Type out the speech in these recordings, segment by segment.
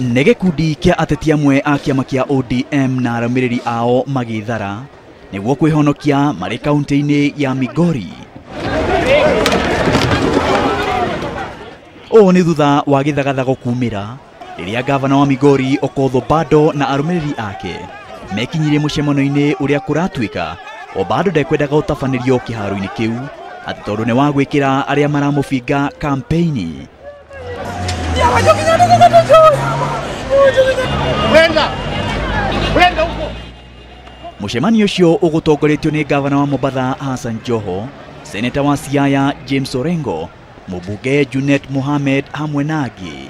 Nĩ gĩkundi kĩa ateti amwe a kĩama kĩa ODM na arũmĩrĩri ao magĩthara nĩguo kwĩhonokia marĩ kaunti-inĩ ya Migori. Ũũ nĩ thutha wa gĩthagathago kumĩra rĩrĩa gavana wa Migori Okoth Obado na arũmĩrĩri ake mekinyirie mũcemanio-inĩ ũrĩa kũratuĩka Obado ndekwendaga ũtabanĩrio kĩharo-inĩ kĩu atĩ tondũ nĩ wa gwĩkĩra arĩa maramũbinga kampeini. Mũcemanio ũcio ũgũtongoretio nĩ gavana wa Mombatha Hassan Joho, seneta wa Siaya James Orengo, mũbunge Junet Mohamed hamwe na angĩ.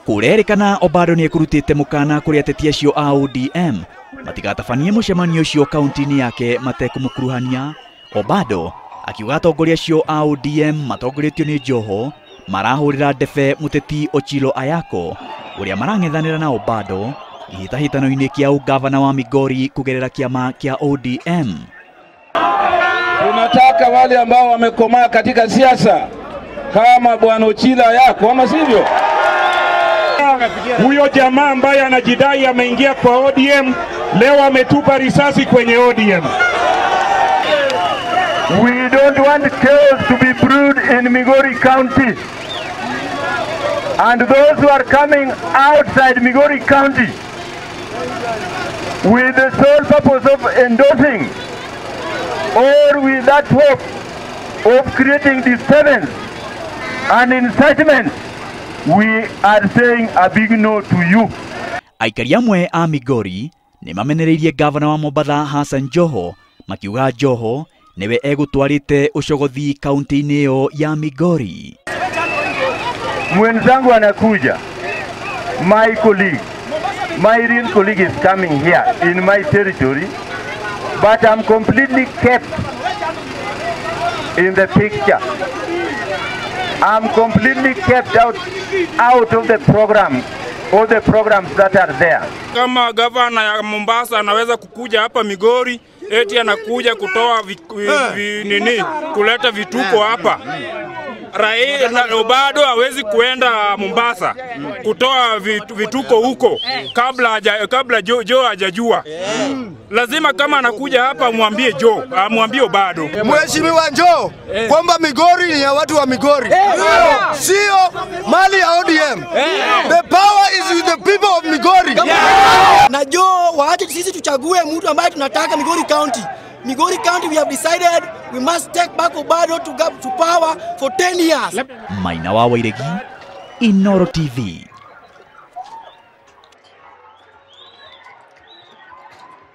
Kũrerĩkana Obado nĩ ekũrutĩte mũkana kũrĩ ateti acio a ODM matigatabanie mũcemanio ũcio kaunti-inĩ yake matekũmũkuruhania. Obado akiuga atongoria acio a ODM matongoretio nĩ Joho marahũrĩra ndebe mũteti Ochilo Ayako ũrĩa marang'ethanĩra na Obado ihĩtahĩtano-inĩ kĩa ũgavana wa Migori kũgerera kĩama kĩa ODM. Tunataka wale ambao wamekomaa katika siasa kama bwana Ochilo Ayako, ama sivyo? Huyo jamaa ambaye anajidai ameingia kwa ODM leo ametupa risasi kwenye ODM. We don't want chaos to be brewed in Migori County. And those who are coming outside Migori County with the sole purpose of endorsing or with that hope of creating disturbance and incitement, we are saying a big no to you. Aikari amwe a Migori nĩ mamenereirie gavana wa Mombatha Hassan Joho makiuga Joho newe egũtwarĩte ũcogothi kaunti-inĩ ĩyo ya Migori. Mwenzangu anakuja, my colleague, my real colleague is coming here in my territory, but I'm completely kept in the picture. I'm completely kept out of the program, all the programs that are there. Kama gavana ya Mombasa anaweza kukuja hapa Migori, eti anakuja kutoa nini, kuleta vituko hapa. Raila Obado hawezi kuenda Mombasa kutoa vituko huko kabla Joe hajajua. Lazima kama anakuja hapa muambie Joe, muambie Obado. Mheshimiwa Joe, kwamba Migori ni ya watu wa Migori, sio mali ya ODM. The power is with the people of Migori. Na Joe waache sisi tuchague mtu ambaye tunataka Migori County. Migori County, we have decided we must take back Obado to power for 10 years. Maina wa Wairegi, Inooro TV.